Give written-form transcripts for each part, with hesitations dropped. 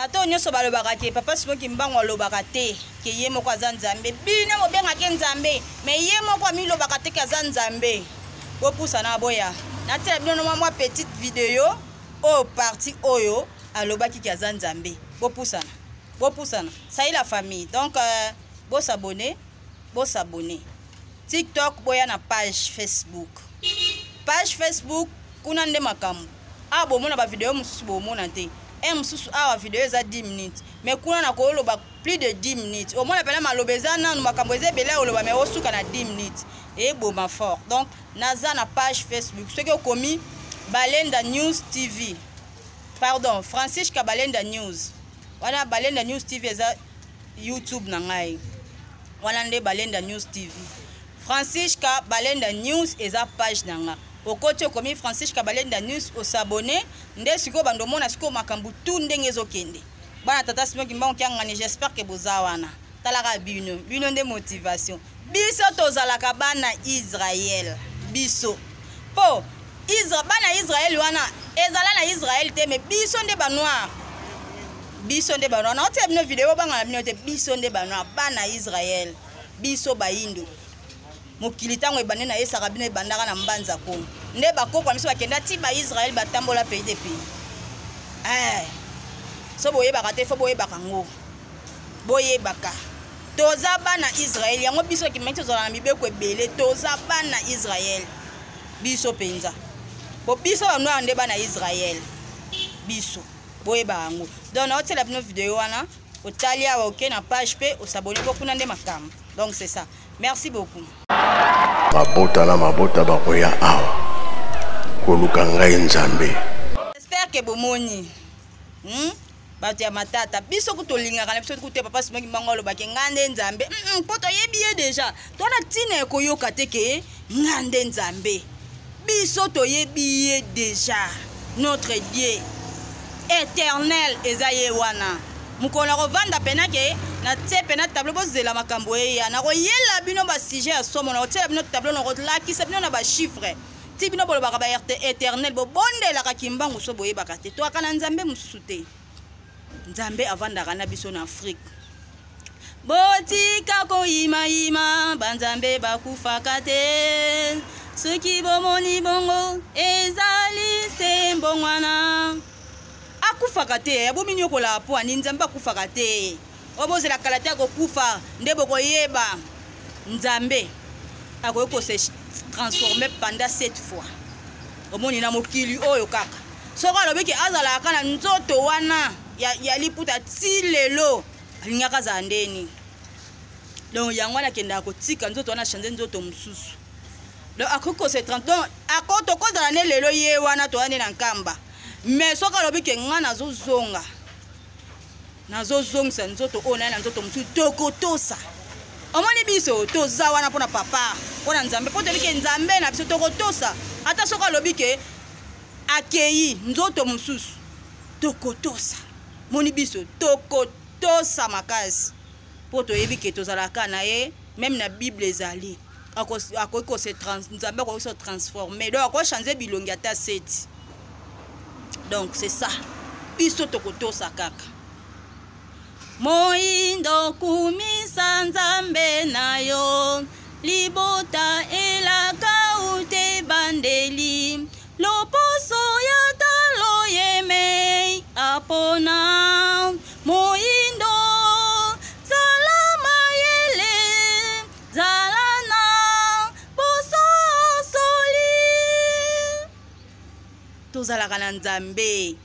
Bato oyo nyonso balobaka ke papa Simon Kimbangu alobaka te ke ye moko aza Nzambe. Bino bobengaka ye Nzambe, mais ye moko amilobaka te ke aza Nzambe. Bopusana boya. Natiela bino mwa mwa petite video oyo partie oyo alobaki ke aza Nzambe. Bopusana. Bopusana. Ça y est la famille. Donc euh, bo s'abonner, bo s'abonner. TikTok boya na page Facebook. Page Facebook kuna nde makambo. Awa bomona ba video mosusu bomona te. Un mosusu awa video eza 10 minutes. Mais kuna na koloba plus de 10 minutes. Omona pena maloba eza nanu makambo eza ebele oloba mais osuka na 10 minutes. Eboma fort. Donc naza na page Facebook. Soki okomi Balenda News TV. Pardon, Francisca Balenda News. Wana Balenda News TV eza YouTube na ngai. Wana nde Balenda News TV. Francisca Balenda News eza page na nga. Okoti okomi Francisca Balenda News osabone nde sikoyo bando omona sikoyo makambo tout ndenge ezokende. Bana tata Simon Kimbangu Kiangani, j'espère que boza wana. Talaka bino, bino nde motivation. Biso tozalaka bana Israël, biso. Po Isra, bana Israël wana ezala na Israël te mais biso nde ba noir. Biso nde ba noir. Na otia bino video banga na bino te biso nde ba noir, bana Israël. Biso bayindo. Mokili ntango ebandi na yesaka bino ebandaka na mbanza kongo. Nde bakoko na biso bakenda ti ba Israël batambola pays de pays. Eh. So boyebaka te, fo boyebaka ngo. Boyebaka. Toza bana Israël, yango biso kimaki tozala na mibeko ebele, toza bana Israël. Biso penza. Po biso ba noir nde bana Israël. Biso boyeba yango. Donc na otiela bino video wana, otali awa oke na page pe osabone po kuna nde makambo. Donc c'est ça. Merci beaucoup. Mabota na mabota bakoya awa koluka ngai Nzambe. J'espère que bomoni. Hmm? bato ya matata biso kutu tolingaka na biso kutu te papa Simon Kimbangu alobaki nga nde nzambe mpo toyebi ye deja to na ntina ya koyoka te ke nga nde nzambe biso toyebi ye deja notre Dieu éternel eza ye wana mokolo nakovanda pena ke natie pena tableau bozela makambo eya nakoyela bino basujet ya somo nakotiela bino tableau nakolakisa bino na bachiffre ti bino bolobaka ba éternel bobondelaka kimbangu so boyebaka te toaka na nzambe mosusu te nzambe avandaka na biso na afrike botika koyimayima banzambe bakufaka te soki bomoni bongo ezali se mbongwana akufaka te abominiokolaka mpo ani nzambe akufaka te oyo bozela kala te akokufa nde bokoyeba nzambe akoki kose transformer pendant cette fois omoni na mokili oyo kaka soki alobi ke azalaka na nzoto wana ya, ya liputa ti lelo alingaka azala ndeni donc yango wana akendaka kotika nzoto wana change nzoto mosusu donc akoki kose donc ako tokozala nde lelo ye wana toya nde na nkamba mais soki alobi ke ngai nazozonga nazozongisa nzoto oyo naye na nzoto mosusu tokotosa omoni biso toza wana mpo na papa mpo na nzambe mpo toyebi ke nzambe na biso tokotosa ata soki alobi ke akei nzoto mosusu tokotosa moni biso tokotosa makasi mpo toyebi ke tozalaka na ye meme na bible ezali akoki kose nzambe akoki se transformer donc akochange bilongi ata seti donc c'est ça biso tokotosa kaka moindo kumisa nzambe na yo libota elaka ute bandeli loposo ya talo yemei apona moindo zala mayele zala na bososoli tozalaka na nzambe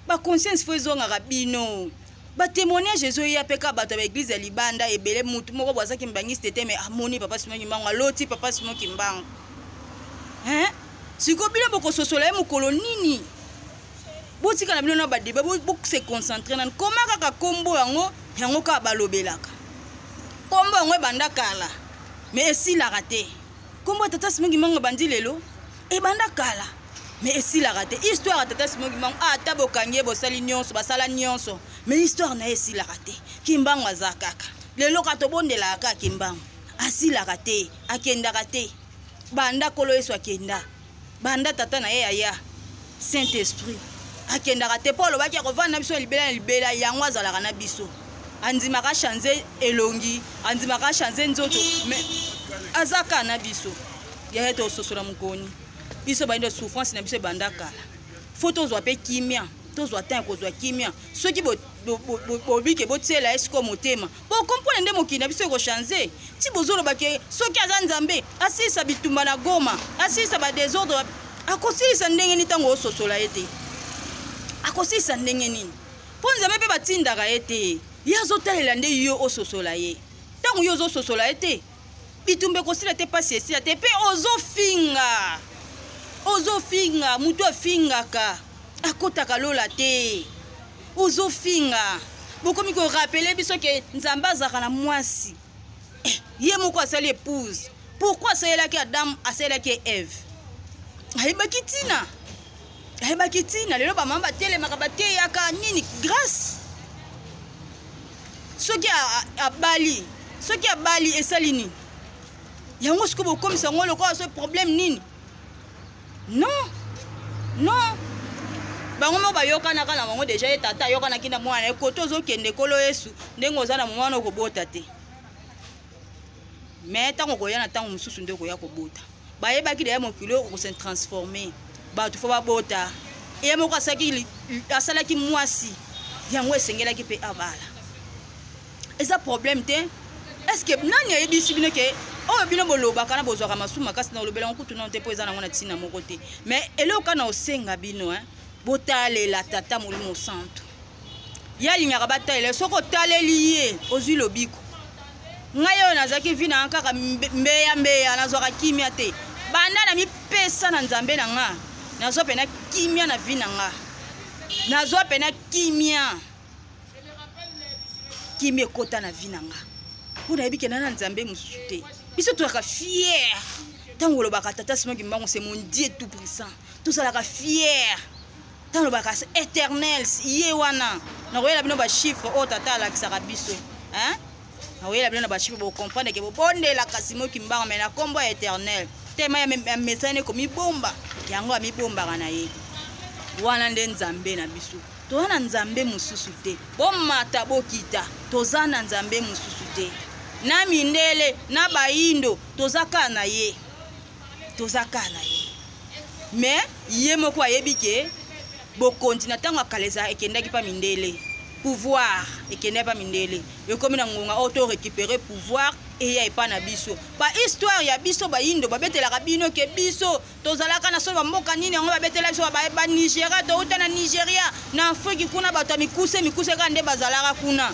baconscience fo ezongaka bino batémoignage ezoya mpe kaka bato ya baeglize ya libanda ebele motu moko bo azaki mbangiste te mais amoni papa simon kimbangu aloti papa simon kimbangu hein sikoyo bino bokososola ye mokolo nini botika na bino na badeba bose concentre nani koma kaka nkombo yango yango kaka balobelaka nkombo yango ebanda kala me esilaka te nkombo ya tata simon kimbangu ebandi lelo ebanda kala me esilaka te histoire ya tata simon kimbangu ah, ata bokangi ye bosali nyonso basala nyonso me histoire na ye esilaka te kimbangu aza kaka lelo kaka tobondelaka kaka kimbangu asilaka te akendaka te banda kolo yesu akenda banda tata na ye aya saint esprit Akendaka te mpo alobaki akovanda na biso na libela na libela. Yango azalaka na biso, andimaka change elongi, andimaka change nzoto, mais aza kaka na biso. Yaya, tososola mokoni biso bayindo, souffrance na biso ebanda kala. Faut tozwa mpe kimia, tozwa temps kozwa kimia. Soki bobike botiela ye sikoyo motema, bokomprendre nde mokili na biso ekochange. Ti bozoloba ke soki aza Nzambe, asilisa bitumba na Goma, asilisa badésordre, akosilisa ndenge nini ntango ososola ye te? Akosilisa ndenge nini? Mpo Nzambe mpe batindaka ye te, ye azotalela nde yo ososola ye. Ntango yo ozososola ye te, bitumba ekosila te, mpasi esila te. Mpe ozofinga, ozofinga, motu afingaka akotaka lola te. Ozofinga, bokomi korappeler biso ke Nzambe azalaka na mwasi eh, ye moko asali épouse. Pourquoi asalelaki Adam, asalelaki Eve? Ayebaki ntina, ayebaki ntina. Lelo bamama batelemaka, bateyaka nini? Grâce. Soki abali, soki abali, esali nini? Yango sikoyo bokomisa yango lokola so problème nini? Non, non, bango moko bayokanaka na bango déjà. Ye tata ayokanaki na mwana ye kote ozokende, Nkolo Yesu, ndenge oza na mwana okobota te, mais ntango okoya na ntango mosusu nde okoya kobota. Bayebaki deya mokili oyo okose transformer, bato faut babota. Ye moko asalaki mwasi, yango esengelaki mpe abala. Eza problème te. Est ce que nani ayebisi bino ke oyo bino bolobaka na bozwaka masumu makasi? Na olobela yango kutu nano te, mpo eza nango na ntina moko te. Mais eloko na osenga bino, hein, botalela Tata Molimo Santo. Ye alingaka batalela. Soki otaleli ye, ozwi lobiko. Ngai oyo nazalaki vie na nga kaka mbeya mbeya, nazwaka kimia te. Banda na mipesa na Nzambe na nga, nazwa mpena kimia na vie na nga, nazwa mpena kimia. Kimia ekota na vie na nga mpo nayebi ke na na Nzambe mosusu te. Biso tozalaka fier ntango olobaka Tata Simon Kimbangu, c'est mon Dieu tout puissant. Tozalaka fier ntango olobaka éternel. Ye wana nakoyela bino bachiffre oyo tata alakisaka biso, hein? Nakoyela bino na bachiffre, bocomprendre ke bobondelaka Simon Kimbangu mais na nkombo ya éternel. Tema ya mesani komibomba, yango amibombaka na ye wana nde Nzambe na biso. Toza na Nzambe mosusu te. Bomata, bokita, toza na Nzambe mosusu te. Na mindele na bayindo, toza kaka na ye, toza kaka na ye. Mais ye moko ayebi ke bokonzi na ntango ya kala eza ekendaki mpa mindele, pouvoir ekendaki mpa mindele. Ekomi na ngonga oyo to récupérer pouvoir, eya epa na biso. Bahistoire ya biso bayindo babetelaka bino ke biso tozalaka na solo bamboka nini yango babetela biso Banigeria, touta na Nigeria, na Afriki kuna. Bato ya mikuse mikuse kaka nde bazalaka kuna.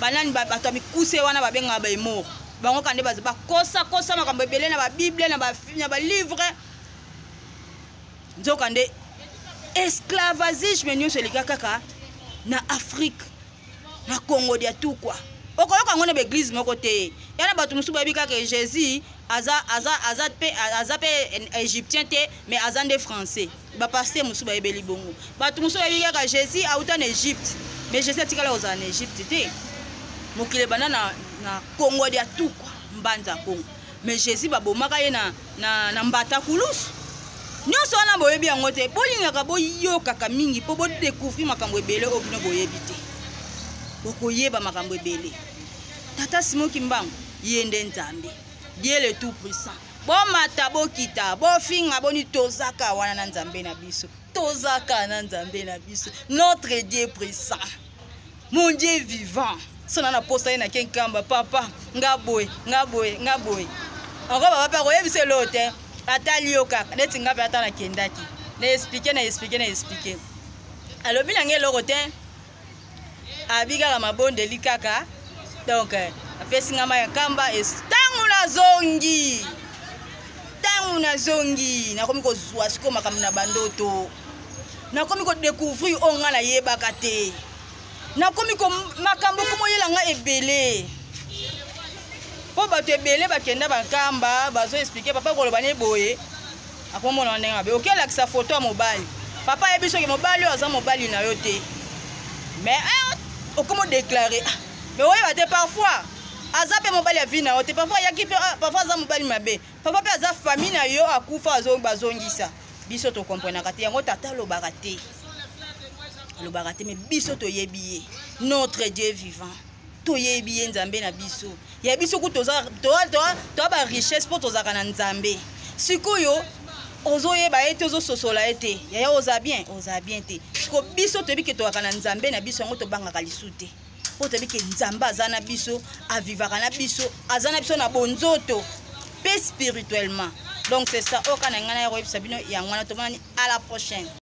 Banani bato ya mikuse wana? Babengaka baemor. Bango kaka nde bakosakosa makambo ebele na babible, na balivre. Nzoka nde esclavagisme nyonso elika kaka na Afrique, na Congo dia tukwa. Okoyoka yango na baeglise moko te. Ya na bato mosusu bayebi kaka Jésus aza mpe égyptien te, mais aza nde français. Bapasteur mosusu bayebeli bongo. Bato mosusu bayebi kaka Jésus auta na Égypte, mais Jésus atikala kozala na Égypte te. Mokili ebanda na Congo dia tukwa, Mbanza Congo, mais Jésus babomaka ye na mbata kulusu. Nyonso wana boyebi yango te. Bolingaka boyokaka mingi mpo bodécouvrir makambo ebele oyo bino boyebi te. Bokoyeba makambo ebele. Tata Simon Kimbangu, ye nde Nzambe, Dieu le tout puissant. Bomata, bokita, bofinga, boni, tozaka wana na Nzambe na biso, tozaka na Nzambe na biso, notre Dieu puissant, mon Dieu vivant. So na naposa ye nake Nkamba, papa, nga boye, nga boye, nga boye. Ango papa mpe akoyebisa eloo te, atali yo kaka neti nga mpe. Ata nakendaki na expliquer, na expliquer, na expliquer, alobi na ngai eloko te. Abi kaka mabondeli kaka. Donc apesi nga mai ya Nkamba. Ntango nazongi, ntango nazongi, nakomi kozwa sikoyo makambo na bandoto, nakomi kodécouvrir oyo nga nayebaka te. Nakomi makambo komoyela nga ebele, mpo bato ebele bakenda Bankamba, bazo expliquer papa koloba ne boye, akomona ndenge mabe. Okelakisa foto ya mobali, papa ayebi soki mobali oyo aza mobali na yo te, mais eh, okomi odéclarer. Ah, mais oyeba te, parfois aza mpe mobali ya vie na yo te, parfois ayaki mpe, ah, parfois aza mobali mabe, parfois mpe aza famille na yo akufa, bazongisa. Biso tokomprenaka te yango. Tata alobaka te. Alobaka te, mais biso toyebi ye, notre Dieu vivant. Toyebi ye, Nzambe na biso ya biso ku toza toa barichesse mpo tozalaka na Nzambe. Sikoyo ozoyeba ye te, ozososola ye te, yaya, oza bien, oza bien te. Siko biso toyebi ke tozalaka na Nzambe na biso, yango tobangaka lisu te, mpo toyebi ke Nzambe aza na biso, avivaka na biso, aza na biso na bonzoto mpe spirituellement. Donc c'est ça oyo kaka na ngai na ya koyebisa bino yango wana. Tomonani à la prochaine.